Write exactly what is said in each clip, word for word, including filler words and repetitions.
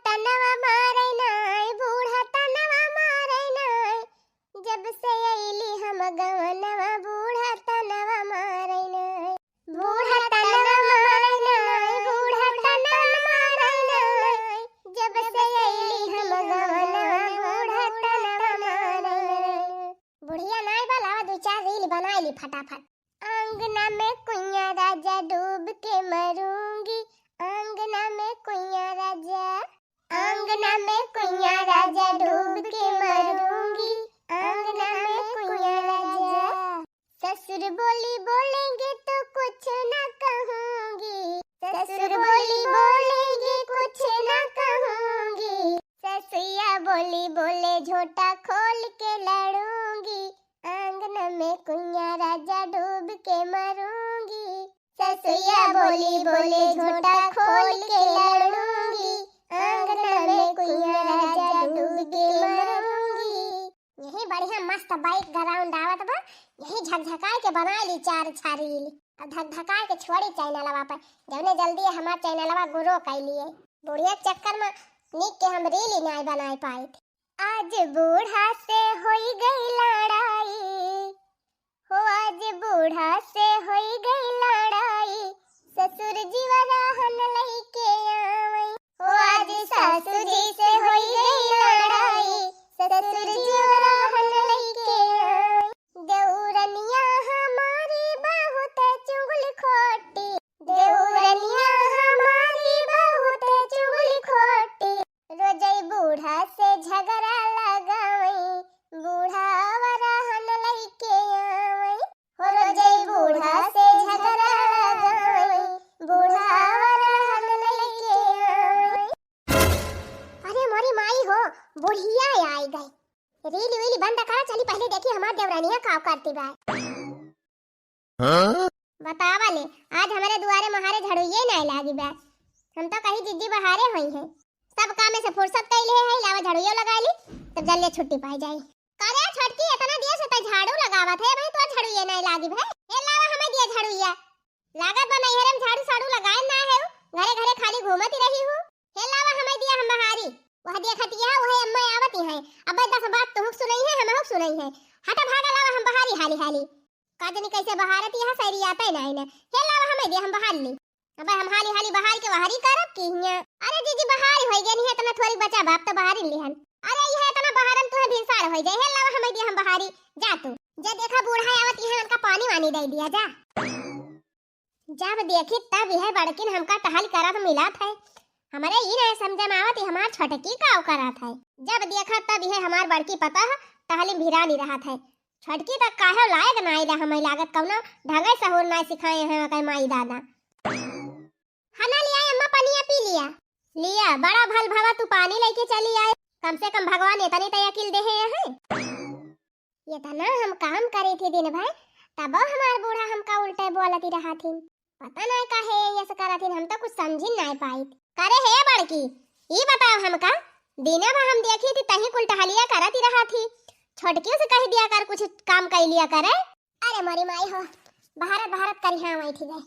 तनवा मारै नाय, बूढ़ा तनवा मारै नाय, जब से अइली हम गवनवा, बूढ़ा तनवा मारै नाय। बूढ़ा तनवा मारै नाय, बूढ़ा तनवा मारै नाय, जब से अइली हम गवनवा, बूढ़ा तनवा मारै नाय। बुढ़िया नाय बा, लावा दू चार रील बनाइ ली फटाफट। आंगना में कुइयाँ राजा डूब के मरूंगी, आंगना में कुइयाँ राजा, आंगना में कुइयाँ राजा डूब के मरूंगी, आंगना में कुइयाँ राजा। ससुर बोली बोलेंगे तो कुछ ना कहूंगी, ससुर बोली बोलेंगे कुछ ना कहूंगी, ससुइया बोली बोले झोंटा खोल के लड़ूंगी, आंगन में कुइयाँ राजा डूब के मरूंगी। ससुइया बोली बोले झोंटा खोल के लड़ूंगी, आंगन में कुइयाँ राजा डूब के मरूंगी। यही बढ़िया मस्त background आवत बा, यही झकझकाए के बनाइ ली चार छह रील। अब धकधकाए के छोड़ी चैनलवा पर, जौने जल्दी हमार चैनलवा grow कइ लिए। बुढ़िया के चक्कर में निक के हम रील ही नाय बनाइ पाइत। आज बूढ़ा से होई गई लड़ाई, हो आज बूढ़ा से होई गई लड़ाई, ससुर जीवा रहन लइके आवई। हो आज सासू जी से होई गई लड़ाई, ससुर जीवा रहन लइके आवई। देउरनिया हमारी बहुत चुगल खोटी, देउरनिया हमारी बहुत चुगल खोटी, रोजई बूढ़ा से झगड़ा लगावई, बूढ़ा वरहन लइके आवई। हो रोजई बूढ़ा से झगड़ा लगावई, बूढ़ा वरहन लइके आवई। अरे मोरी माई हो, बुढ़िया आइ गई। रील वील बंद करा, चली पहिले देखी हमार देउरनिया का करती बा। हाँ? बतावा ले, आज हमरे दुआरे महारे झड़ुइये नाय लागी बा। हम तो कही जिज्जी बहारे होइहैं। सब काम से फुर्सत कइ लिहे है, लावा झड़ुइयो लगाइ ली, तब जल्दी छुट्टी पाइ जाई। करे छोटकी, एतना दिया से तै झाड़ू लगावत है, अबहीं तोर झड़ुइये नाय लागी भै। हे लावा हमइ दिया झड़ुइया। लागत बा नैहरे में झाड़ू साड़ू लगाए ना है, घरे घरे खाली घूमत ही रही हूँ। हे लावा हमइ दिया हम बहारी। वह देखत यह, वह अम्मा आवत ही हैं। अबे दस बात तुहुक सुनइहैं, हमहुक सुनइहैं। हटा भागा लावा हम बहारी हाली हाली। का जनी कैसे बहारत यहाँ सैरी आता ही नहीं ने। हे लावा हमइ दिया हम बहार ली। अबे हम हाली हाली बहार के वहारी करब की हियाँ। अरे जीजी बहारी होइ गए नहीं, एतना थोरी बचा बाप तो बहारी लिहन। अरे यह एतना बहारन तुहे भिनसार होइ जाए। हे लावा हमइ दिया हम बहारी, जा तू। जा देखा बूढ़ा आवत यहाँ, उनका पानी वानी दइ दिया जा। जब देखी तब यह बड़किन हमका टहल करत मिलत है। हमरे ई नाय समझ में आवत, ई हमार छोटकी काव करत है। जब देखा तब यह हमार बड़की पतोह टहली भिरानी रहत है। छोटकी तक काहे लायक नाय ला, हमइ लागत कउनो ढंगे सहूर नाय सिखाए हैं ओकर माई दादा। हना लिया अम्मा, पनिया पी लिया। लिया, बड़ा भल भवा तू पानी लइके चली आए। कम से कम भगवान एतनी तइ अकिल देहे हैं। एतना हम काम करी थी दिन भर, तबो हमार बूढ़ा हमका उल्टे बोलती रहा थी। पता नाय काहे यस करत हिन, हम तो कुछ समझिन नाय पाइत। करे हे बड़की, ई बताओ हमका, दिने भर हम देखी थी तहीं कुल टहलिया करत ही रहा थी, छोटकियों से कहि दिया कर कुछ काम कइ लिया करे। अरे मोरी माई हो, बहारत बहारत करिहाँ बैठी गए।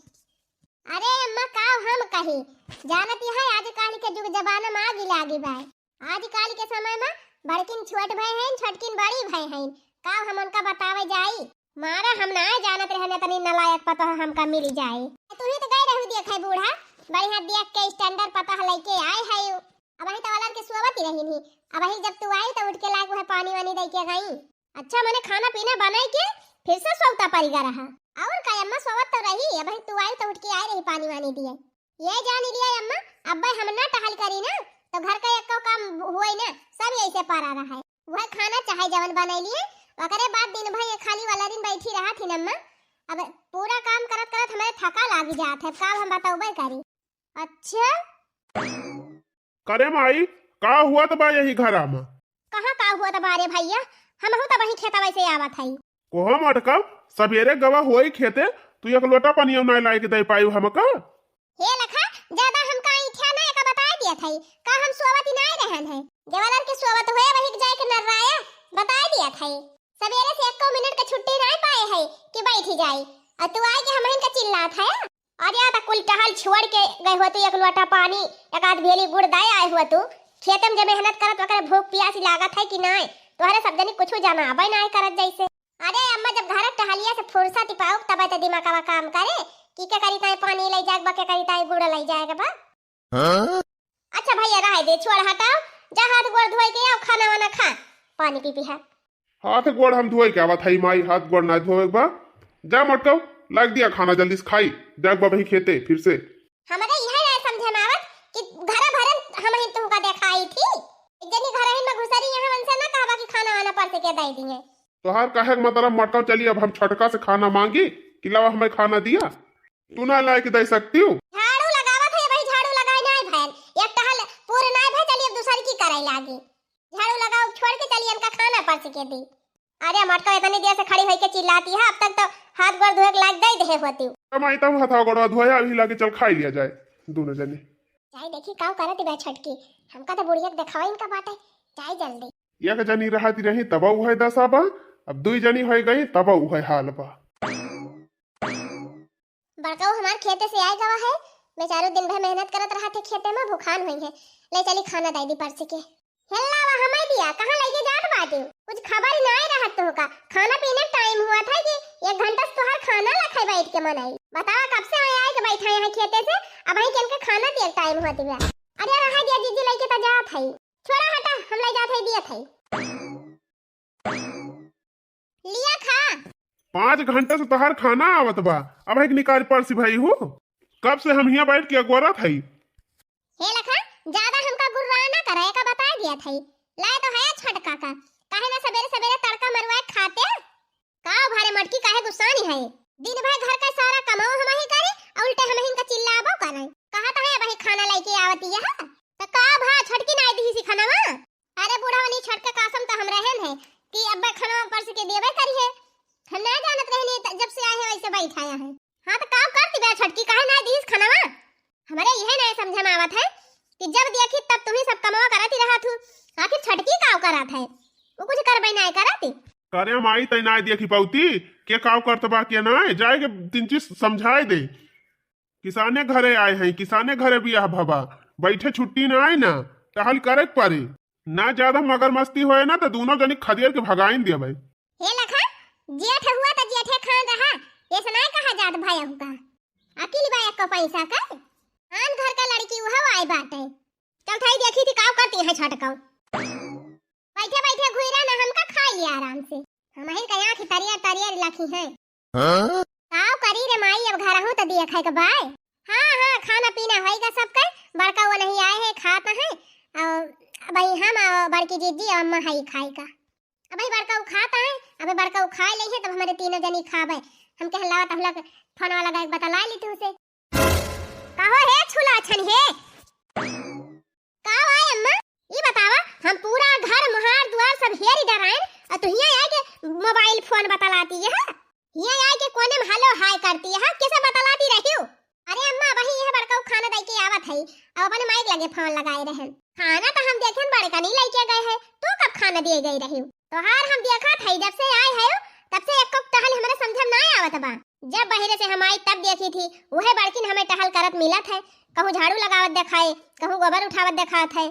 अरे अम्मा का हम कही, जानत ही है आजकल के जुग जमाना में आगी लागी बाय। आजकल के समय में बड़किन छोट भय हैं, छोटकिन बड़ी भय हैं। का हम उनका बतावे जाई? मारा हम नाय जानत रहन एतनी नालायक पतोह हमका मिली जाए। तू ही तो गए रहू देखे बूढ़ा, बढ़िया देख के standard पतोह लइके आए है। अबहीं तो वलर के सोवत ही रही नहीं, अबहीं जब तू आई तो उठ के लाग वह पानी वानी दइ के गई। अच्छा मने खाना पीना बनाई के फिर से सोवता परिगा रहा। और का अम्मा सोवत तो रही, अबहीं तू आई तो उठ के आए रही पानी वानी दिए। ये जानी लिया अम्मा, अब्बे हम ना टहल करी ना, तो घर का एको काम हुए ना, सब यही से परा रहा है। वह खाना चाहे जवन बनाई लिए, ओकरे बाद दिन भर ये खाली वाला दिन बैठी रहा थी अम्मा। अब पूरा काम करत करत हमारे थका लागी जात है, अब का हम बतौबे करी। अच्छा। करे माई, का हुआ त बा यही घरा में? कहाँ का हुआ त बा रे भैया, हमहू त वही खेतवा से आवत हई। कोहो मटका, सबेरे गवा होई खेते, तू एक लोटा पनिया नाय लाए के दे पाई हमका? हे लखा, ज्यादा हमका ऐठा ना एका बताए दिया थई, का हम सोवत ही नाय रहन है। देवलर के सोवत हुए वही के जाए के नर्राया बताए दिया थई। सबेरे से एको मिनट के छुट्टी नाय पाए है कि बैठी जाए, और तू आए के हमहिन का चिल्लात है। अरे, त कुल टहल छोड़ के गए होतू, एक लोटा पानी, एक आध भेली गुड़ दे आए होतू। खेते में जे मेहनत करत, ओकरे भूख पियासी लागत है कि नाय? तोहरे सब जनी कुछ जनाबे नाय करत जैसे। अरे अम्मा, जब घर टहलिया से फुर्सत पाउक, तब त दिमागवा काम करे कि के करी ताई पानी लई जाएक बा, के करी ताई गुड़ लई जाएक बा। हाँ? अच्छा भैया, रहे दे, छोड़, हटाओ, जा हाथ गोड़ धोए के आओ, खाना वाना खा, पानी पी पी है। हाथ गोड़ हम धोए के आवत हई माई, हाथ गोड़ ना धोए के बा। जा मटकाऊ, लाग दिया खाना जल्दी से खाई, जाएक बा वही खेते फिर से। हमरे इहे ना समझे में आवत कि घर भरे हम ही तुमका देखाई थी। एक जनी घर ही में घुसरी यहाँ उनसे ना कहबा कि खाना वाना परस के दे दिए। तोहार कहे के मतलब मटकाऊ चली अब हम छोटका से खाना मांगी कि लावा हमें खाना दिया? तू ना लाए के दे सकती हूँ? झाड़ू लगावत है भाई, झाड़ू लगाए ना भैन, एक टहल पूरे ना भैन, चलिए अब दूसरी की करे लागी। झाड़ू लगाओ छोड़ के चलिए इनका खाना परस के दी। अरे मटकाऊ इतनी देर से खड़ी होई के चिल्लाती है, अब तक तो हाथ गोड़ धोए के लाग दे दे होती। माई तब हाथ गोड़वा धोया, अभी लाके चल खाई लिया जाए दोनों जने। जाए देखी काऊ करत बा छोटकी, हमका तो बुढ़िया के देखावा इनका बाटे, जाए जल्दी। एक जनी रहती रही तब उहे दशा बा, अब दुई जनी होई गई तब उहे हाल बा। बड़काऊ हमार खेते से आए गवा है, बेचारू दिन भर मेहनत करत रहा थे खेते में, भुखान हुई है, ले चली खाना दे दी परस के। हेल्ला वा हमें दिया, कहाँ लेके जात बाटे? कुछ खबर ही नाय रहत तो का, खाना पीने टाइम हुआ था कि एक घंटा से तोहार खाना लखे बैठ के मनई। बतावा कब से आए, आए के बैठा यहाँ खेते से, अब ही के इनके खाना दिए टाइम हुआ दिया। अरे रहा दिया जीजी लेके तो जात है, छोड़ा हटा, हम ले जात है दिया था। लिया खा। पाँच घंटा से तोहार खाना आवत बा, अब है कि निकाल परसी भाई हो? कब से हम हियां बैठ के अगोरत हई। हे लखा, ज्यादा हमका गुर्रा ना करे, का बता दिया थई। लाए तो है छोटका का, काहे ना सवेरे सवेरे तड़का मरवाए खाते? का भारे मटकी काहे गुस्सानी है? दिन भर घर का सारा कमाओ हम ही करी, और उल्टे हम ही का चिल्लाबो करे। कहा तो है वही खाना लेके आवती है, तो का भा छोटकी नाई दी सी खाना? अरे बुढ़वनी, छोटका कासम त हम रहन है कि अब्बे खाना परस के देबे करी है। हम ना जानत रहनी त जब से आए हैं वैसे बैठाया है। हाँ त का करती बे छोटकी, काहे ना दीस खाना? हमरे इहे ना समझ में आवत है कि जब देखी तब तुम्ही सब कमवा करत ही रहत हूँ, आखिर छोटकी का करत है? वो कुछ करबे ना करत। करे माई तै ना देखी पौती के का करत बा के ना, जाए के तीन चीज समझाए दे। किसाने घरे आए हैं, किसाने घरे बियाह भवा, बैठे छुट्टी ना आए ना, टहल करे के पड़े। ना ज्यादा मगर मस्ती होए ना तो दोनों जनी खदेड़ के भगाइन देबै। हे लखा, जेठ हुआ तो जेठे खान रहा, ऐसे ना कहा जात भाई का। अकिल बा एको पैसा का, आन घर का लड़की उहो आई बाटे। चल थाई देखी थी काव करती है छटकाऊ। बैठे बैठे घुइरा ना हमका खाई लिया आराम से। हमहिन का आँखी तरियर तरियर लखी है। हाँ? काव करी रे माई, अब घरहू त दिए खाए के बाय। हाँ, हाँ, खाना पीना होइगा सबके। बड़का वो नहीं आए हैं, खात हैं। और अबही हम और बड़की जीजी और अम्मा हई खाए का। अबही बड़का वो खात हैं, अबे बड़का वो खाए ले है, तब हमारे तीनों जनी खाबे। हम कह लावा तब लग फोन वाला गायक बतला ली तू से। कहो हे छुला छन हे। का आए अम्मा? ई बतावा, हम पूरा घर, मुहार, दुआर सब हेरी डराइन, और तू हियां आए के मोबाइल फोन बतलाती है? हियां आए के कोने में हेलो हाय करती है? किसे बतलाती रही हो? अरे अम्मा, वही यह बड़का खाना दे के आवत है, और अपने माइक लगे फोन लगाए रहन। खाना तो हम देखेन बड़का नहीं लेके गए हैं, तू कब खाना दिए गई रही हो? तोहार हम देखत है, जब से आए है, तब से एको टहल हमरे समझ में ना आवत बा। जब बहिरे से हम आई, तब देखी थी, उहे बड़किन हमें टहल करत मिलत है, कहूँ झाड़ू लगावत देखाए, कहूँ गोबर उठावत देखात है,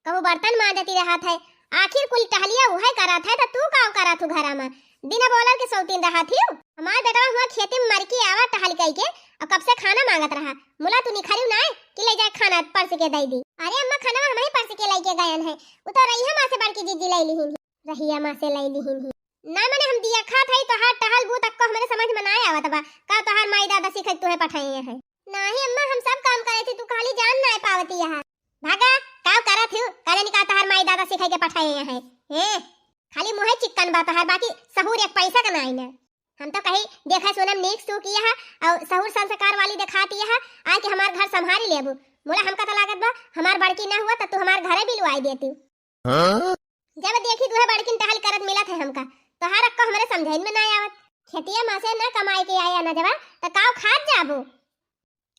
कहूँ बर्तन मांजती रहत है। आखिर कुल टहलिया उहे करत है, तो तू का करत हूँ घरा में? बिना बोलल के सौतीन रहत ही। हमार बेटवा हुआ खेती में मर के आवा टहल कई के, और कब से खाना मांगत रहा। मुला तू निखरियो ना कि ले जाए खाना परस के दे दी। अरे अम्मा, खाना हम ही परस के लेके गयन है, वो तो रही माँ से बड़की जीजी ले लिहिन। रहिया माँ से लई लिहिन ही। ना मने हम दिया खात हई, तोहार टहल बूत अक्को हमरे समझ में ना आवत बा। का तोहार माई दादा सिखई तुहे पठाई है? नाही अम्मा, हम सब काम करे थी, तू खाली जान ना पावती है। भागा, काव करत हूँ? का जानी का तोहार माई दादा सिखई के पठाई है? हैं? खाली मुँहे चिक्कन बा तोहार, बाकी सहूर एक पैसा का नाई ना। हम तो कही देखा सुनम नीक सू किया है, और सहूर संस्कार वाली दिखाती है, आके हमार घर संभारी लेबू। मुला हमका तो लागत बा, हमार बड़की ना हुआ तो तू हमार घरे बिलवाई देती। हाँ? जब देखी तुहे बड़किन टहल करत मिलत है हमका, तोहार अक्को हमरे समझइन में ना आवत। खेतिया मा से ना कमाई के आया ना जवा, त काव खात जाबो?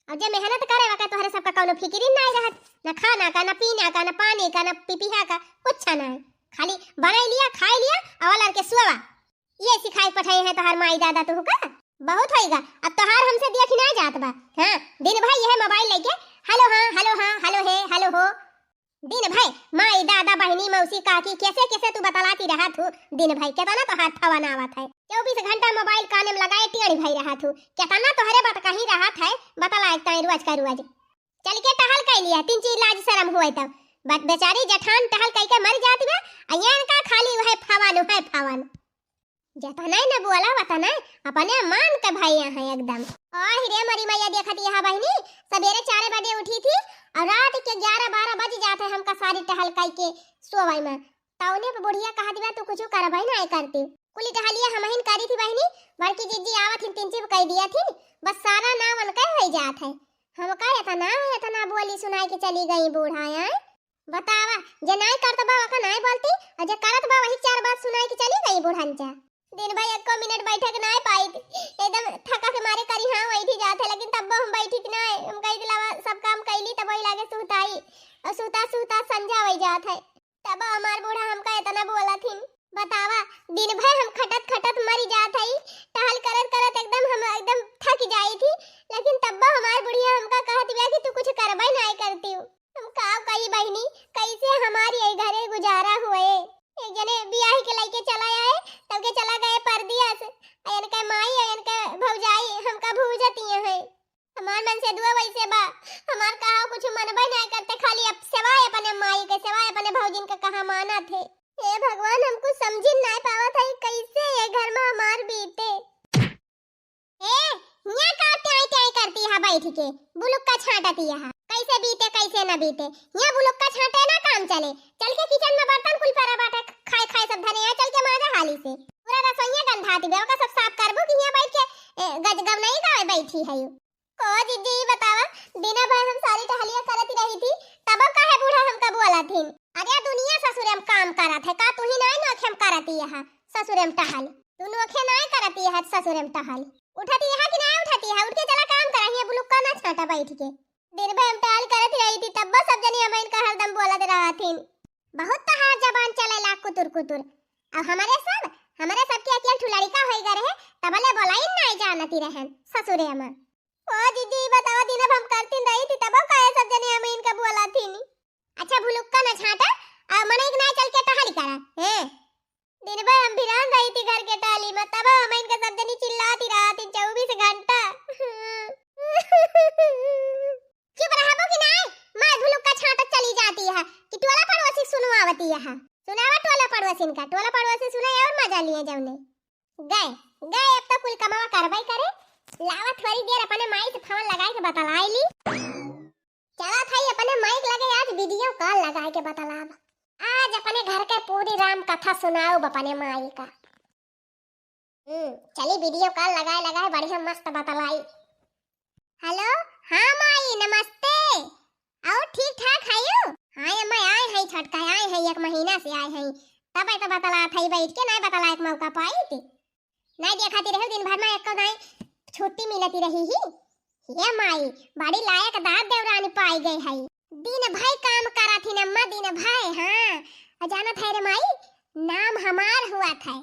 और जे मेहनत करे वाका तोहरे सबका कौनो फिकिरी ना रहत, ना खाना का, ना पीना का, ना पानी का, ना पिपिहा का, कुछ ना है। खाली बनाई लिया, खाई लिया, और लड़के सुआ। ये सिखाई पठाई है तोहार माई दादा तुहका? बहुत होइगा, अब तोहार हमसे देखी ना जात बा। हाँ, दिन भर यह मोबाइल लेके हेलो हाँ, हेलो हाँ, हेलो हे, हेलो हो। दिन भर माई, दादा, बहिनी, मौसी, काकी, कैसे कैसे तू बतलाती रहत हू। दिन भर केतना तोहार फोन आवत है, चउबीस घंटा मोबाइल काने में लगाए टेढ़ भई रहत हू। केतना तोहरे बात कहीं रहत है, बतलाए ताई रोज का रोज। चल के टहल कइ लिया, तीन चीज लाज शरम हुए तब। बे-, बेचारी जेठान टहल कइ के मर जात बा, आ ये इनका खाली वह फोन, वह फोन। जेतना न बोला वतना अपने मान के भई हैं एकदम। आहि रे मरी मैया, देखत यह बहिनी, सबेरे चार बजे उठी थी और रात के ग्यारह बारह बज जात है हमका सारी टहल कइ के सोवइ में। तौने पे बुढ़िया कहत बा, "तू कुछ करबइ नाहीं करती।" कुली टहलिया हमहिन करी थी बहिनी, बड़की जिज्जी आवत हिन, तिनचिप कइ दिया थी, बस सारा नाम उनके होइ जात है। हमका एतना, एतना बोली सुनाइ के चली गई बूढ़ा, आय। बतावा, जे नाहीं करत बा, ओका नाहीं बोलती, और जे करत बा, वही चार बात सुनाइ के चली गई बूढ़न चा। दिन भर एको मिनट बैठे के नाहीं पाई थी, एकदम थका के मारे करी हाँ वही थी जात है, लेकिन तब हम बैठी थी नाहीं, हम कही दिलावा सब काम कैली, तब वही लागे सुताई, और सुता सुता संझा वही जात है। तब हमार बूढ़ा हमका एतना बोलत हिन। बतावा, दिन भर हम खटत खटत मरी जात हई, टहल करत करत एकदम हम एकदम थक जाई थी, लेकिन तब हमार बुढ़िया हमका कहत बिया कि तू कुछ करबे नाहीं करती हूँ। हम का कही बहिनी, कैसे हमार ये घरे गुजारा हुए? एक जने बियाह के लइके चला आए, तब के चला गए परदेस, आ इनके माई और इनके भौजाई हमका भूजतिया है। हमार मन से दुआ वैसे बा, हमार कहा कुछ मनबे नाहीं करते, खाली अब सिवाय अपने माई के, सिवाय अपने भौजिन के कहा मानत है। हे भगवान, हम कुछ समझिन नाहीं पावत है, कैसे ये घर में हमार बीते। ए, हियाँ का ट्याई ट्याई करती है बैठ के, बुलुक्का छाटती है, कैसे बीते कैसे न बीते, हियाँ बुलुक्का छाटे ना काम चले, चल के किचन में बर्तन कुल परा बाटे, खाए खाए सब धरे हैं, चल के माजा हाली से, पूरा रसोइया गंधाती बे, ओका सब साफ करबू कि हियाँ बैठ के, ए, गज गवनई गावे बैठी है यू। को जिज्जी, ई बतावा, दिना भर हम सारी टहलिया करत रही थी, तब काहे बूढ़ा हमका बोलत हिन? अरे दुनिया ससुरे हम काम करत है, का तू ही नाहीं नोखे हम करत यह ससुरे हम टहल? तू नोखे नाहीं करत यह ससुरे हम टहल। उठत यह कि नाहीं उठत यह? उठ के चला काम करा, हियाँ बुलुक्का ना छाटा बैठ के। दिन भर हम टहल करत रही थी, तब सब जनी हम इनका हरदम बोलत रहत हिन। बहुत तहार जबान चलेला कुतुर कुतुर। अब हमरे सब, हमरे सब के अकेल ठु लड़िका होई गए रहे, तबले बोलाइन नाहीं जानती रहन ससुरे हम। ओ दीदी, बतावा, दिन अब हम करतीन रही थी, तब काहे सब जने हम इनका बोला थी नी? अच्छा, भुलुक्का न छाटा, आ मनई के ना चल के टहल करा, हैं? दिन भर हम भिरान रही थी घर के टाली में, तब हम इनका सब जनी चिल्लाती रहती चउबीस घंटा। चुप रहबो कि नाय? माय भुलुक्का छाटत चली जाती है कि टोला पड़ोसी सुनवावती है। सुनावा टोला पड़ोसिन का, टोला पड़ोसी सुने और मजा लिए जौने। गए, गए, अब तो कुल कमावा करबई करे। लावा थोड़ी देर अपने माई से फोन लगाए के बतलाई ली। चला था अपने माई के लगे आज वीडियो कॉल लगाए के बतलाब। आज अपने घर के पूरी राम कथा सुनाउब अपने माई का। हम्म, चली वीडियो कॉल लगाए लगाए बढ़िया मस्त बतलाई। हेलो, हाँ माई, नमस्ते। और ठीक ठाक हयू? हाँ अम्मा, आए हैं छोटका, आए हैं, एक महीना से आए हैं, तब तो बतलात है बैठ के, नाय बतलाए के मौका पाई थी। नाय देखा थी रहे दिन भर में एको नाय छुट्टी मिलती रही ही। हे माई, बड़ी लायक दार देवरानी पाई गई है। दिन भर काम करा थी अम्मा, दिन भर, हाँ। और जानत है रे माई, नाम हमार हुआ था।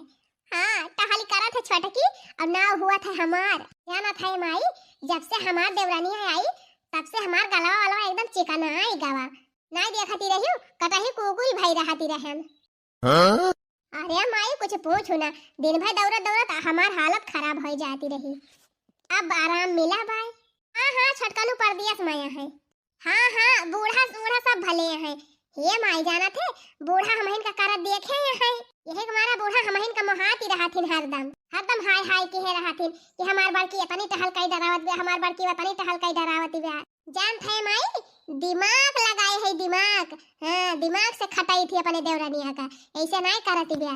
हाँ, टहल करत है छोटकी, और नाव हुआ था हमार। जानत है माई, जब से हमार देवरानिया आई, तब से हमार गलवा वलवा एकदम चिकनाई गवा। नाय देखती रही, कतही कुकुल भई रहती रहन। हाँ? अरे माई, कुछ पूछू ना, दिन भर दौड़त दौड़त हमार हालत खराब हो जाती रही। अब आराम मिला बाय। हाँ, हाँ, छोटकनू परदेस माया है। हाँ, हाँ, बूढ़ा, बूढ़ा सब भले हैं। हे माई, जानत है, बूढ़ा हमहिन का करत देखे हैं। यही के मारा बूढ़ा हमहिन का मोहाती रहथिन हरदम। हरदम हाय हाय किहे रहथिन कि हमार बड़की इतनी टहल कई डरावत बे, हमार बड़की इतनी टहल कई डरावत बे। जानत है माई, दिमाग लगाए है दिमाग। हाँ, दिमाग से खटाई थी अपने देवरनिया का, ऐसे नाय करत बे।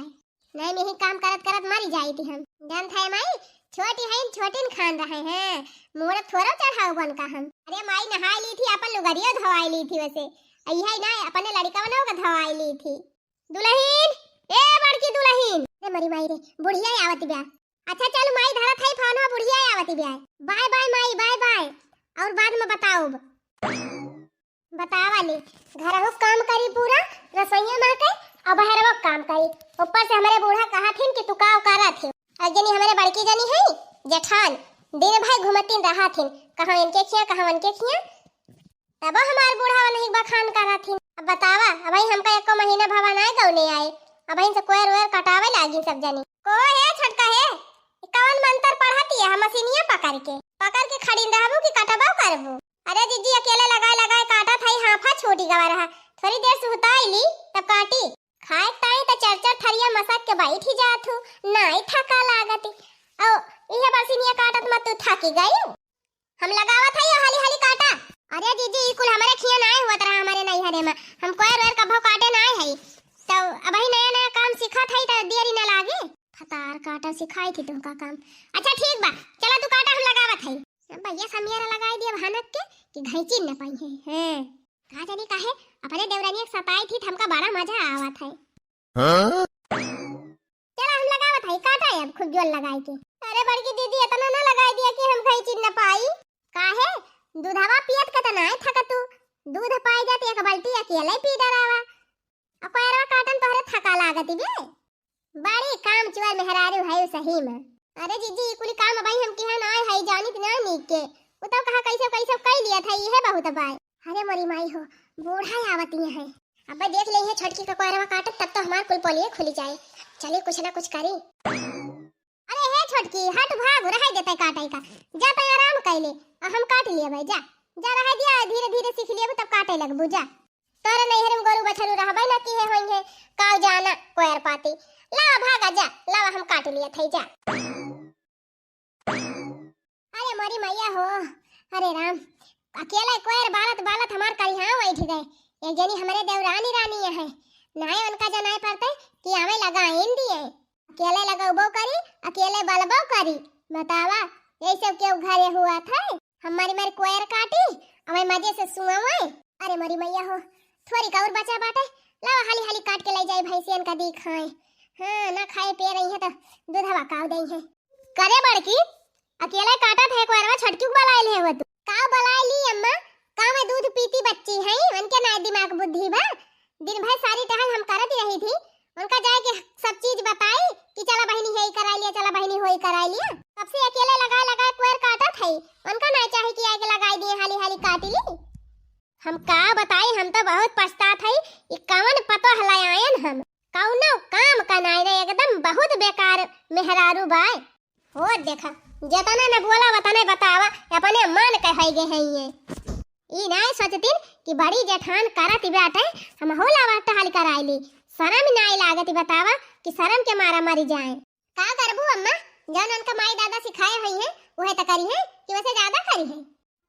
नहीं, नहीं, काम करत करत मरी जाई थी हम। जानत है माई, छोटी है, छोटिन खान रहे हैं, मूड़ थोड़ा चढ़ाऊ बन का हम। अरे माई, नहाई ली थी, अपन लुगरियो धोवाई ली थी वैसे। अइहे ना, अपने लड़िका बनाओ का धोवाई ली थी। दुलहिन, ए बड़की दुलहिन। अरे मरी माई रे, बुढ़िया आवत बा। अच्छा चल माई, धरत है फोन, बुढ़िया आवत बा। बाय बाय माई, बाय बाय। और बाद में बताउब। बतावा ले, घरहू काम करी पूरा, रसोइया में के, और बहरवा काम करी। ऊपर से हमरे बूढ़ा कहत हिन कि तू का करत है। और जनी हमरे बड़की जनी है, जेठान दिन भर घूमतिन रहत हिन, कहाँ इनके खिया, कहाँ उनके खिया। तबो हमार बूढ़ा नहीं बखान करत हिन। अब बतावा, अबहीं हमका एको महीना भवा नाय गौने आए, अबहीं से कोयर वोयर कटावे लागिन सब जनी। को हे छोटका हे, कवन मंतर पढ़त हिया मशीनिया पकड़ के? पकड़ के खड़िन रहबू कि कटबो करबू? अरे जीजी, अकेले लगाए लगाए काटत हई, हाफा छूटी गवा रहा। थोड़ी देर सुहताई ली, तब काटी। खाए ताई त चार चार थरिया मसक के बैठी जात हूँ, नाई थका लागत। औ इहे बरसिनिया काटत मत तू थकी गई। हम लगावत हई, हाली हाली काटा। अरे जीजी, ई कुल हमरे खिया नाय हुआ तरह हमरे नैहरे में। हम कोयर वोयर कभो काटे नाय हई। तो अबही नया नया काम सीखत हई, तो देरी न लागे। फतार काटा सिखाई थी तुमका काम। अच्छा ठीक बा, चला तू काटा, हम लगावत हई। अब भैया समियारा लगाई दिया भनक के कि घैंची न पाई है। हैं। का जानी काहे अपने देवरानी के सताई थी, हमका बड़ा मजा आवत है। हाँ? चला हम लगावत हई, काटा है अब खूब जोर लगाई के। अरे बड़की दीदी, इतना ना लगाई दिया कि हम घैंची न पाई। काहे? दूधवा पियत के त नाय थका तू। दूध पाई जात एक बाल्टी अकेले पी डरावा। अब कोयरवा काटन तोहरे थका लागत बे। बड़ी काम चुअर मेहरारू है सही में। अरे जीजी, ई कुली काम अबही हम किहा नाय है, जानित ना नीक के। उ तो कहा कैसे कैसे कई लिया था, इहे बहुत बाय। अरे मोरी माई हो, बूढ़ा आवत ही है। अब देख ले ये छोटकी का कोयरवा काटत, तब तो हमार कुल पोलिए खुली जाए। चली कुछ ना कुछ करी। अरे हे छोटकी, हट भाग, रहे देते काटे का। जा तो आराम कैले, आ हम काट लिए भाई, जा। जा रहे दिया, धीरे धीरे सीख लिए तब काटे लगबू, जा। तोरे नैहर में गोरू बछरू रहबे ना किहे होइहे, काव जाना कोयर पाती। लावा भागा जा, लावा हम काट लिया थे जा। अरे मोरी मैया हो, अरे राम, अकेले कोयर बालत बालत हमार करिहाँ बैठ गए। एक जनी हमरे देवरानी रानी है, नाय उनका जनाए पड़ते कि आवे लगा इन दिए। अकेले लगौबो करी, अकेले बलबो करी। बतावा, यही सब केहू घरे हुआ था? हम मारी मारी कोयर काटी, अवे मजे से सुआवे। अरे मोरी मैया हो, थोड़ी का और बचा बाटे, लावा हाली हाली काट के ले जाई भैंसियन का दी खाए। हाँ, ना खाए पिए रही है तो दूधवा काव दई है। करे बड़की, अकेले काटत है कोयरवा, छोटकी को बलाए ले हो तू? का बलाए ली अम्मा, का मैं दूध पीती बच्ची है, उनके ना दिमाग बुद्धि बा? दिन भर सारी टहल हम करत रही थी, उनका जाए के सब चीज बताई कि चला बहिनी, यही कराई लिया, चला बहिनी, होई कराई लिया। तब से अकेले लगा लगा कोयर काटत है, उनका ना चाहे कि आके लगाई दिए, हाली हाली काट ली। हम का बताई, हम तो बहुत पछतात है, ई कवन पतोह लायन हम। कौनो काम का नाई रे, एकदम बहुत बेकार मेहरारू बाय। हो देखा, जतने न बोला वतने बतावा, अपने मन के है गे है ये। ई नाय सोचतिन कि बड़ी जेठान करत बाटे, हम होला टहल कराई ली। शरम नाय लागत बतावा कि शरम के मारा मरी जाए। का करबू अम्मा, जौन उनका माई दादा सिखाए हुई हैं, उहे त करी हैं कि वैसे ज्यादा करी हैं।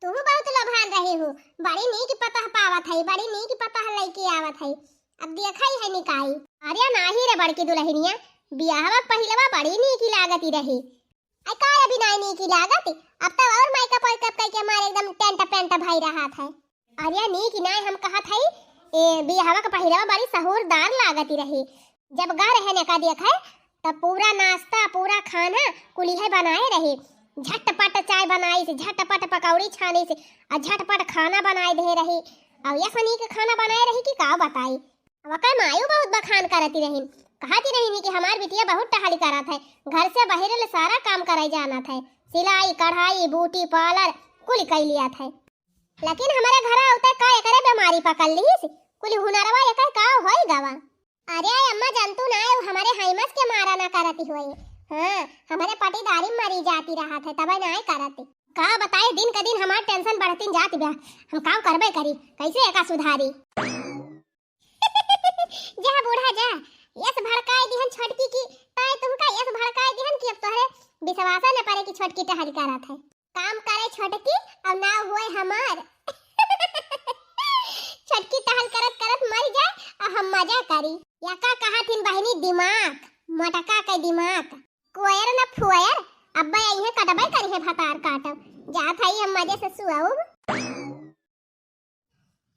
तू बहुत लोभान रही हूँ, बड़ी नीक पतह पावत है, बड़ी नीक पतह लैके आवत है। अब देखा ही है निकाई। अरे नाही रे बड़की दुलहिनिया, बियाहवा पहिलवा बड़ी नीक लागती रही। आई का अभी नाय नीकी लागत? अब तो और मेकअप वेकअप कइके हमार एकदम टेंट पेंट भई रहत है। अरे नीकी नाय हम कहत हई, ए, बियाहवा के पहिलवा बड़ी सहूरदार लागती रही। जब गा रहे ने का देखे, तब पूरा नाश्ता, पूरा खाना कुलिहे बनाए रही। झटपट चाय बनाई से, झटपट पकौड़ी छानी से, आ झटपट खाना बनाए दे रही। और ये सनी के खाना बनाए रही कि का बताई। अब ओकर मायू बहुत बखान करती रहिन, कहती रहिन कि हमार बिटिया बहुत टहल करत है, घर से बहिरे ले सारा काम करे जानत है, सिलाई, कढ़ाई, ब्यूटी पार्लर कुल कई लियत है। लेकिन हमरे घर आउते का एकरे बीमारी पकड़ लीस, कुल हुनरवा एकर का होई गवा। अरे अम्मा, जानतू ना, उ हमरे हाइमस के मारा ना करती होई। हाँ, हमरे पटीदारी मरी जाती रहत है, तबे ना करती। का बताई, दिन का दिन हमार टेंशन बढ़ती जाती बा। हम काम करबे करी, कैसे एका सुधारी? जा बूढ़ा जा, यस भड़काए दिहन छोटकी की, ताए तुमका यस भड़काए दिहन कि अब तोहरे विश्वास न पड़े कि छोटकी टहल करत है। काम करे छोटकी, अब ना हुए हमार। छोटकी टहल करत करत मर जाए, और हम मजा करी। या का कहा थिन बहिनी, दिमाग, मोटका के दिमाग। कोयर न फुअर, अब्बे अइहे कटबे करिहे भतार काटब। जात हई हम मजे से सुअब।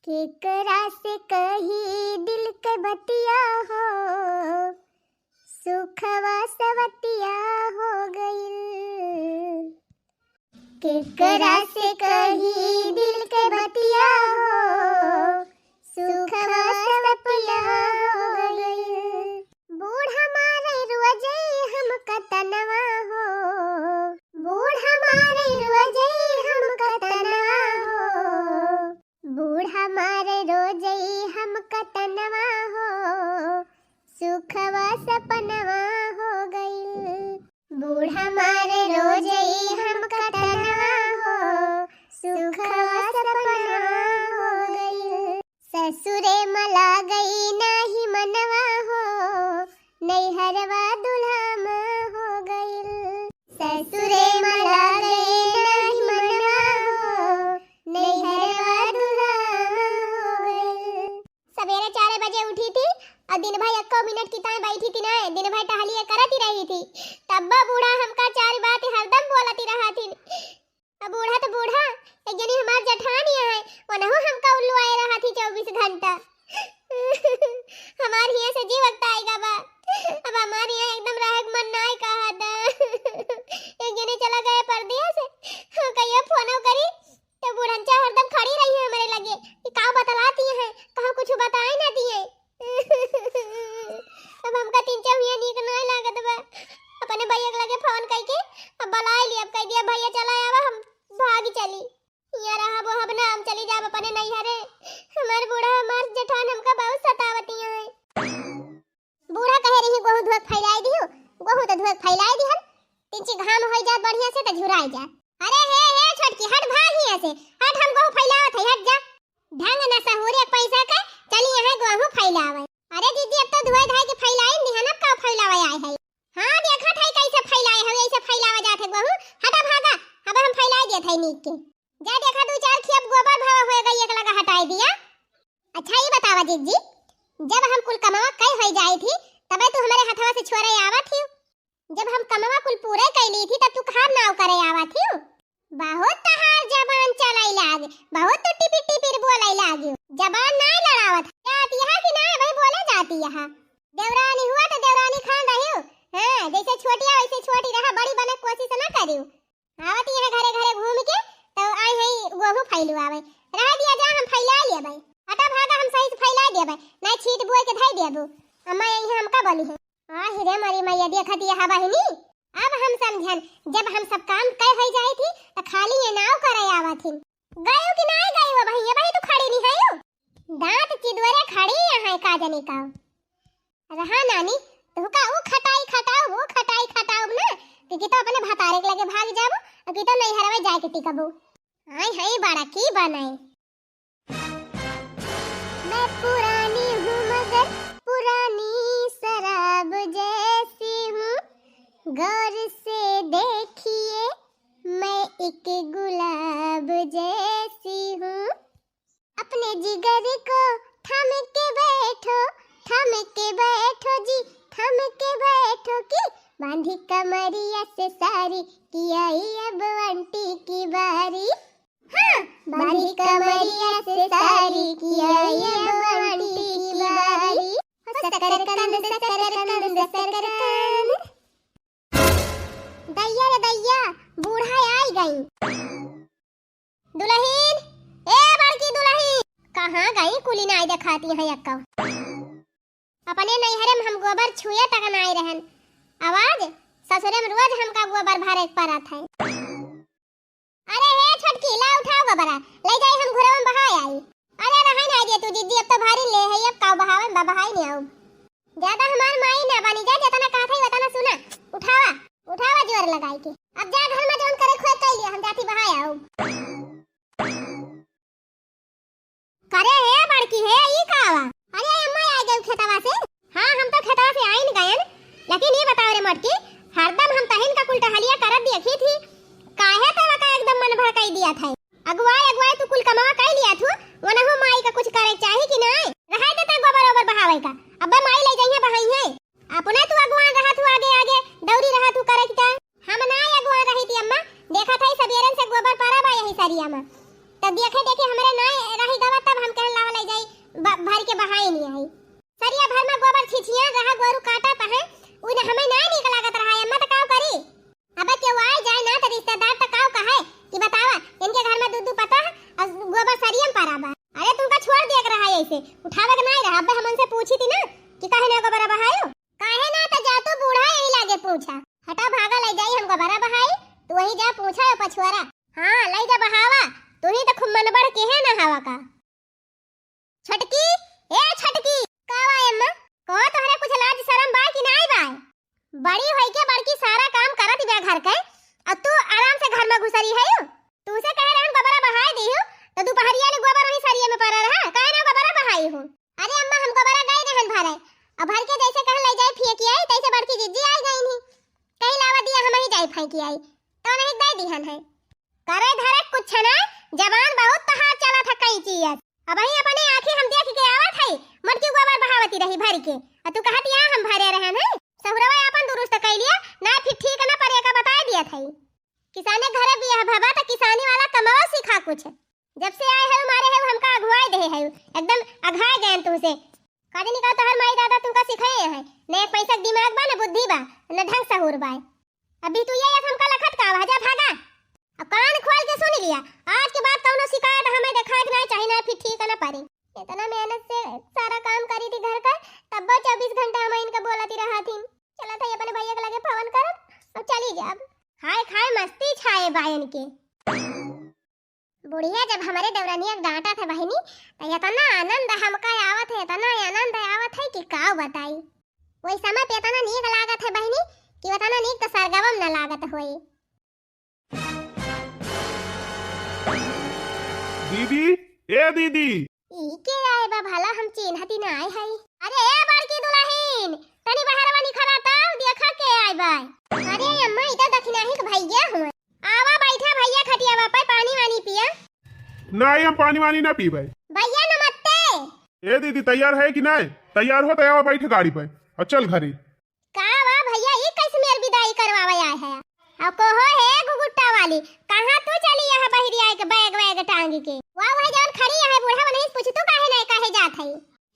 केकरा से कही दिल के बतिया हो, सुखवा सवतिया हो गइल। केकरा से कही दिल के बतिया हो, सुखवा सवतिया हो गइल। बूढ़ा मारे रोजे हम कतनवा हो, बूढ़ा हमका तनवा हो, सुखवा सपनवा हो गइल। बूढ़ा मारे रोज ई हमका तनवा हो, सुखवा सपनवा हो गइल। ससुरे मा लागई नाही मनवा हो, नैहरवा दुल्हा मा हो गइल। ससुरे मा लागई नाही मनवा हो, नैहरवा दुल्हा मा हो गइल। सबेरे चार बजे उठी थी और दिन भर एको मिनट की ताई बैठी थी ना, दिन भर टहलिए करती रही थी। तब्बो बूढ़ा हमका चार बात हरदम बोलती रहा थी। अब बूढ़ा तो बूढ़ा, एक जनी हमार जेठानी है, वनहु हमका उल्लू आए रहा थी चउबीस घंटा। हमार हियाँ से जी वक्त आएगा बा। अब हमार हियाँ एकदम रहे के मन नाय कहा था। एक जनी चला गए परदेस, हाँ, कहियो फोनो करी तो बुढ़नचा हरदम खड़ी रही है हमरे लगे कि का बतलाती है, कहूँ कुछ बताए ना दिए। अब हमका तीन चार हुआ नीक नाय लागत बा। अपने भैया के लगे फोन करके अब बुलाए ली, अब कह दिया, "भैया चला आवा, हम भाग चली। यहाँ रहब वहब ना, हम चली जाब अपने नैहरे। हमार बूढ़ा, हमार जेठान हमका बहुत सतावती है।" बूढ़ा कहे रही, "गोहूँ धोक फैलाई दियो।" गोहूँ तो धोक फैलाई दिहन, तिंची घाम होई जात बढ़िया से तो झुराई जात। "अरे हे, हे छोटकी, हट भाग हियाँ से, हट, हम गोहूँ फैलावत है, हट जा।" ढंग न सहूरे पैसा के, चली यहाँ गोहूँ फैलावे। "अरे दीदी, अब तो धोए धाए के फैलाई दिहन, अब का फैलावे आए है?" "हाँ, देखत है कैसे फैलाए है, ऐसे फैलावा जात है गोहूँ, हटा भागा, अब हम फैलाई देत है नीक के। जा देखा, दू चार खेप गोबर भवा हुए गई, एक लगा हटाई दिया।" अच्छा, ये बतावा जिज्जी, जब हम कुल कमावा कई होई जाई थी, तबे तू हमारे हथवा से छोरे आवत ही। जब हम कमावा कुल पूरे कई ली थी, तब तू कहाँ नाव करे आवत ही? बहुत तहार जबान चलाई लाग, बहुत तू टिपिर टिपिर बोले लागी। जबान नाय लड़ावत, जाती है कि नाय, वही बोले जाती है। देवरानी हुआ तो देवरानी खान रही हो। हाँ, जैसे छोटिया वैसे छोटी रहा, बड़ी बने कोशिश ना करियो। आवत यहाँ घरे घरे घूम के, तो आई है गोहूँ फैलू आवे। रह दिया जा, हम फैला लेबै। हटा भागा, हम सही से फैला देबै, नहीं छीट बोए के धई देबू। अम्मा यही हमका बोली है। आहि रे मरी मैया, देखत यह बहिनी, अब हम समझन, जब हम सब काम कई होई जाई थी, तो खाली ये नाव करे आवत ही। गयो कि नाय गयो बहिया, भाई तू खड़ी नहीं है। दांत चिदोरे खड़ी यहाँ का जनी का। रहा नानी, तुहका ऊ खटाई खटाऊ, ऊ खटाई खटाऊ ना, कि, कि तो अपने भतारे के लगे भाग जाबू, और कि तो नैहरवे जाए के टिकबू। आई है बड़ा की बनाई। मैं पुरानी हूँ मगर पुरानी शराब जैसी हूँ, गौर से देखिए मैं एक गुलाब जैसी हूँ। अपने जिगर को थाम के बैठो, थाम के बैठो जी, थाम के बैठो कि बांधी कमरिया से सारी, कि आई अब आंटी की बारी। हाँ, बांधी कमरिया से सारी, कि आई अब आंटी की बारी। ओ सकरकंद, सकरकंद, सकरकंद। दैया रे दैया, बूढ़ा आई गई। दुलहिन, ए बड़की दुलहिन, कहाँ गई? कुली नाई देखाती है यक्का। अपने नैहरे में हम गोबर छुए तक नाई रहन। आवाज ससुरे में रोज हमका गोबर भरे के परत है। अरे हे छोटकी, ला उठाओ गोबरा, ले जाई हम घुरवा में बहाए आई। अरे रहे ना दे तू जिज्जी, अब तो भारी ले है, अब काऊ बहावे में बहाई नहीं आऊ। ज्यादा हमार माई ना बनी जा, जितना कहत है उतना सुना। उठावा, उठावा जोर लगाई के। अब जा घर में जौन करे खोए कई लिया, हम जाती बहाए आऊ। करे हे बड़की हे, ई का बा? अरे अम्मा आ गए खेतवा से। हाँ, हम तो खेतवा से आइन गयन, लेकिन ये बताओ रे मोटकी, हरदम हम तहिन का कुल टहलिया करत देखी थी, काहे तोरा का एकदम मन भड़काई दिया था? अगुवाई अगुवाई तू कुल कमावा कई लिया थू, वनहु माई का कुछ करे चाही कि नाय? रहे देता गोबर ओबर बहावे का, अब्बे माई ले जाइए बहाई है। अपने तू अगुवान रहत हु आगे आगे, दौरी रहत हु करे के चाहे। हम नाय अगुवान रही थी अम्मा, देखत हई सबेरन से गोबर परा बा यही सरिया में। तब देखे देखे हमरे नाय रही गवा, तब हम कहन लावा ले जाई ब-, भर के बहाई नहीं आई। सरिया भर में गोबर छिछिया रहा, गोरू काटत है, उन्हें हमें नाय नीक लागत रहा है अम्मा, तो काव करी? अब केहू आए जाए ना तो रिश्तेदार तो काव कहे कि बतावा, इनके घर में दू दू पता है और गोबर सरिया में परा बा। अरे तुमका छोड़ दिया के रहा है ऐसे, उठावे के नाय रहा। अब हम उनसे पूछी थी ना कि काहे ना गोबर बहायो? काहे ना, तो जा तू बूढ़ा यही लागे पूछा। हटा भागा, ले जाई हम गोबरा बहाई, तू वही जा पूछा ओ पछुआरा। हाँ, ले जा बहावा, तू ही तो खूब मन बढ़ के है ना हवा का। छोटकी, ए कि आई, तो नहीं दे दिहन है। करे धरे कुछ ना, जबान बहुत तोहार चलत है कई चीज। अबहीं अपने आँखी हम देख के आवत है, मोटकी गोबर बहावती रही भर के, आ तू कहत यहाँ हम भरे रहन है। सहुरवा अपन दुरुस्त कइ लिया, ना फिर ठीक ना परे का बताए दिया था। किसाने घरे बियाह भवा त किसानी वाला कमाओ सीखा कुछ। जब से आए है मारे है हमका अघुआए दे है, एकदम अघाए गए तुमसे। काजनी का तोहर माई दादा तुमका सिखाए हैं, न एक पैसा के दिमाग बा, न बुद्धि बा, न ढंग सहूर बा। अभी तू ये हमका लखत का आवा, जा भागा। अब कान खोल के सुन लिया, आज के बाद कौनो शिकायत हमें देखाए के ना चाही, ना फिर ठीक ना परे। इतना मेहनत से सारा काम करी थी घर का, तब वो चउबीस घंटा हम इनका बोलती रहा थी। चला था अपने भैया के लगे फोन करब, अब चली जाब। खाए खाए मस्ती छाए बा इनके। बुढ़िया जब हमरे देवरनिया के डांटत है बहिनी, त इतना आनंद हमका आवत है, इतना आनंद आवत है कि का बताई। वही समय पे इतना नीक लागत है बहिनी कि इतना नीक तो सरगवम न लागत होई। दीदी, ए दीदी। ई के आए बा भला, हम चिन्हती ना आए हई। अरे ए बड़की दुलहिन, तनी बहरवा निखरा त देखा के आए बा। अरे अम्मा, ई त दखिनाही के भैया हुए। आवा बैठा भैया खटियावा पर, पानी वानी पिया। नहीं, हम पानी वानी ना पीबे। भैया नमस्ते। ए दीदी, तैयार है कि नहीं? तैयार हो त आवा बैठ गाड़ी पे और चल घरे। का वा भैया, ई कैसे मेर विदाई करवावे आए है? अब कहो हे गुगुट्टा वाली, कहाँ तू चली यहाँ बहिरी आए के बैग वैग टांग के? वाह, वह जौन खड़ी है बूढ़ा, वनही से पूछ तू काहे नहीं कहे जात है?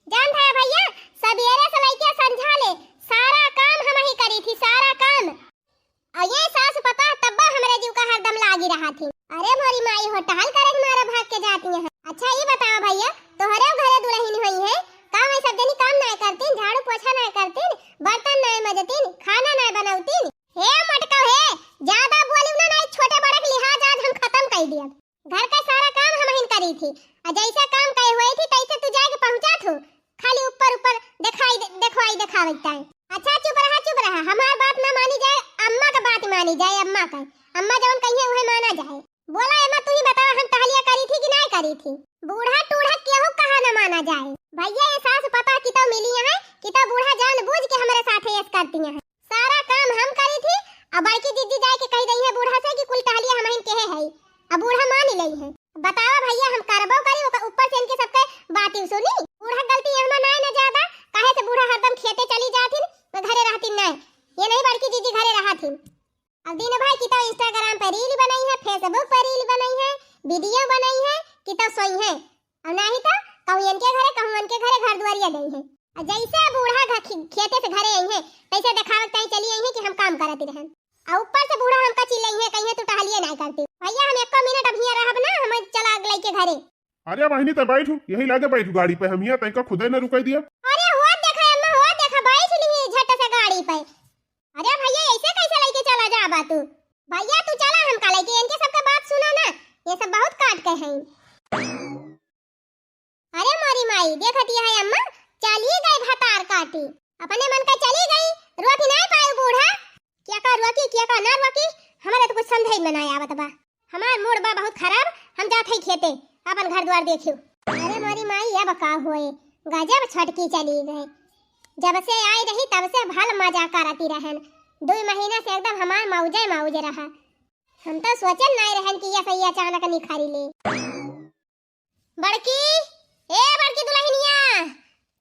जान है भैया, सबेरे से लइके संझा ले सारा काम हम ही करी थी, सारा काम। और ये सास पता तब्बा हमरे जीव का हरदम लागी रहा थी। अरे मोरी माई हो, टहल करे के मारे भाग के जाती हैं। अच्छा ये बताओ भैया, तोहरे घरे दुलहिन हुई है, का वही सब जनी काम नाय करतीन, झाड़ू पोछा नाय करतीन, बर्तन नाय मजतीन, खाना नाय बनौतीन? हे मटका हे, ज्यादा बोली ना, नाय छोटे बड़े के लिहाज आज हम खत्म कर दिया। घर का सारा काम हमहिन करी थी, और जैसा काम कहे हुए थी तैसे तू जाके पहुंचा थू, खाली ऊपर ऊपर दिखाई दे, देखवाई देखावे के टाइम। अच्छा चुप रहा, चुप रहा, हमार बात ना मानी जाए, अम्मा का बात मानी जाए, अम्मा का, अम्मा जवन कहिए उहे माना जाए। बोला एमा, तू ही बतावा, हम टहलिया करी थी कि नाय करी थी? बूढ़ा टूढ़ा केहू कहा न माना जाए। भैया ये सास पता कितो मिली है, कितो बूढ़ा जानबूझ के हमरे साथे ऐस करती हैं। सारा काम हम करी थी, अब बड़की जीजी जाए के कह दई है बूढ़ा से कि कुल टहलिया हमहिन केहे है, अब बूढ़ा मान ही लई है। बतावा भैया, हम करबो करी, ओकर ऊपर से इनके सबके बाती सुनी। बूढ़ा गलती एहमा नाय न ज्यादा, काहे से बूढ़ा हरदम खेते चली जाथिन, तो घरे रहथिन नाय। ये नहीं बड़की जीजी घरे रहथिन। अब दिन भर कितो Instagram पे reel बनई है, Facebook पे reel बनई है, video बनई है, कितो सोई है। अब नाही तो कहूँ इनके घरे, कहूँ उनके घरे घर दुआरिया गई है। और जैसे बूढ़ा घ-, खे-, खेते से घरे आई है, तैसे देखावे के ताई चली आई है कि हम काम करत रहन। और ऊपर से बूढ़ा हमका चिल्लाई है, कहीं तू टहलिए नहीं करती। भैया हम एको मिनट अब हियाँ रहब ना, हम चला लइके घरे। अरे बहिनी, त बैठू, यही लागे बैठू गाड़ी पे, हम हियाँ तैका खुदे न रुकई दिया। अरे हुआ देखा अम्मा, हुआ देखा, बैठ ली झट से गाड़ी पे। अरे भैया, ऐसे कैसे लेके चला जाबा तू? भैया तू चला हमका लेके, इनके सबके बात सुना ना, ये सब बहुत काट के हैं। अरे मोरी माई, देखती है अम्मा, चली गई भतार काटी, अपने मन का चली गई, रोक नहीं पाए बूढ़ा। क्या का रोकी, क्या का ना रोकी, हमारे तो कुछ समझे में ना आवत बा। हमार मूड बा बहुत खराब, हम जात हई खेते, अपन घर द्वार देखियो। अरे मोरी माई, अब का होए, गजब छटकी चली गए। जब से आई रही तब से भल मजा करती रहन, दुई महीना से एकदम हमार मौजे मौज रहा। हम तो सोचन नहीं रहन कि ये सही अचानक निखारी ले। बड़की, ए बड़की दुलहिनिया,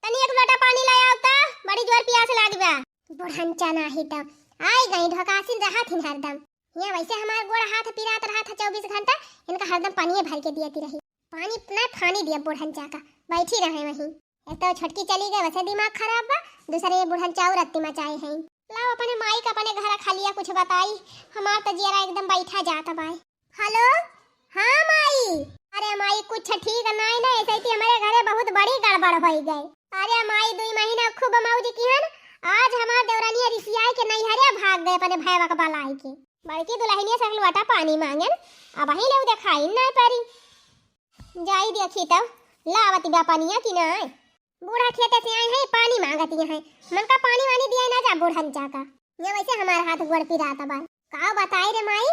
तनी एक लोटा पानी ले आओ त, बड़ी जोर पियास लागी बा। बुढ़न चना ही तो आई गई, ढोकासिन रहा थिन हरदम। यहाँ वैसे हमार गोड़ हाथ पिरात रहा था चउबीस घंटा, इनका हरदम पानिये भर के दियती रही। पानी ना फानी दिया बुढ़न चाका, बैठी रहे वहीं। एक तो छोटकी चली गई, वैसे दिमाग खराब बा, दूसरे ये बुढ़न चाऊ रत्ती मचाए हैं। लाओ अपने माई का अपने घर खलिया कुछ बताई, हमार तो जियरा एकदम बैठा जात बाय। हेलो, हाँ माई। अरे माई, कुछ ठीक नाई ना, ऐसे ही हमारे घरे बहुत बड़ी गड़बड़ होई गई। अरे माई, दुई महीना खूब मौज किहन, आज हमार देवरानिया रिसियाई के नैहरे भाग गए अपने भैया के बलाई के। बड़की दुलहिनिया से एक लोटा पानी मांगन, अबहीं ले देखाई ना परी। जाई देखी तब, लावत बा पनिया कि नाई। बूढ़ा खेते से आए हैं, पानी मांगती हैं। मन का पानी वानी दिया ना जा बूढ़न चाका। ये वैसे हमार हाथ गोड़ पिरात बा। का बताई रे माई,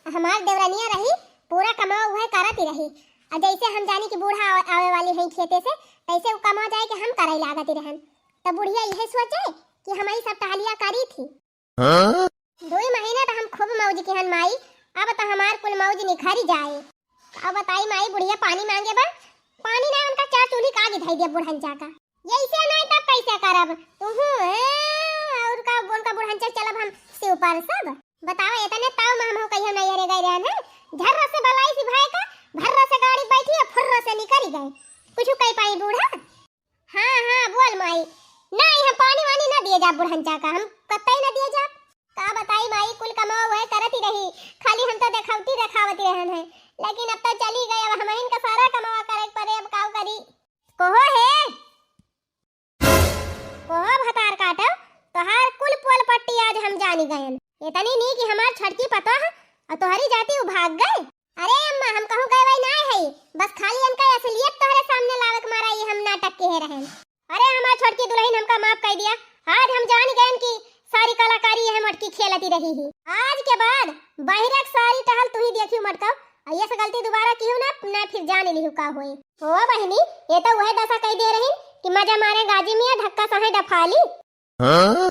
हमार देवरनिया रही, पूरा कमावा उहे करत ही रही। और जैसे हम जानी कि बूढ़ा आवे, आवे वाली है खेते से, तैसे वो कमा जाए कि हम करे लागत ही रहन। तो बुढ़िया यह सोचे कि हम ई सब टहलिया करी थी। हाँ? दुई महीना त हम खूब मौज किहन माई, अब त हमार कुल मौज निखरि जाए। अब बताई माई, बुढ़िया पानी माँगे बा, पानी नाहीं, उनका चार चूल्ही का आगी धइ दिया बुढ़न चाका। यइसे नाहीं तब कइसे करब? तुहूँ, हैं, अउर का, उनका बुढ़न चाका चलब हम शिव पर सब। बतावा, एतने ताव मा हमहूँ कहियो नैहरे गए रहन है, झर्र से बलाई सी भाई का, भर्र से गाड़ी बैठी अउर फुर्र से निकरि गए। कुछ कहि पाई बूढ़ा? हाँ, हाँ, बोल माई। नाहीं, हम पानी वानी न दिए जाब बुढ़न चाका, हम कतई न दिए जाब। का बताई माई, कुल कमवा वह करती रही, खाली हम तो देखावती देखावती रहन है, लेकिन अब तो चली गई, अब हमहिन का सारा कमवा करे के परे, अब काव करी? कहो हे, कहो भतार काटो, तोहार कुल पोल पट्टी आज हम जानी गयन। एतनी नी कि हमार छोटकी पतोह अउर तोहरी जाति उ भाग गए। अरे अम्मा, हम कहूँ गए वही नाहीं है, बस खाली इनका असलियत तोहरे सामने लावे के मारा ये हम नाटक किहे रहन। अरे हमार छोटकी दुलहिन, हमका माफ कइ दिया, आज हम जानी गयन कि सारी कलाकारी यह मटकी खेलती रही ही। आज के बाद बहिरे क सारी टहल तुही देखियो मटकाओ, अउर ये से गलती दुबारा किहू ना, ना फिर जान लिहू का होई। ओ बहिनी, ये तो वह दसा कइ दे रही कि मजा मारे गाजी मियाँ धक्का सहे डफाली। हाँ?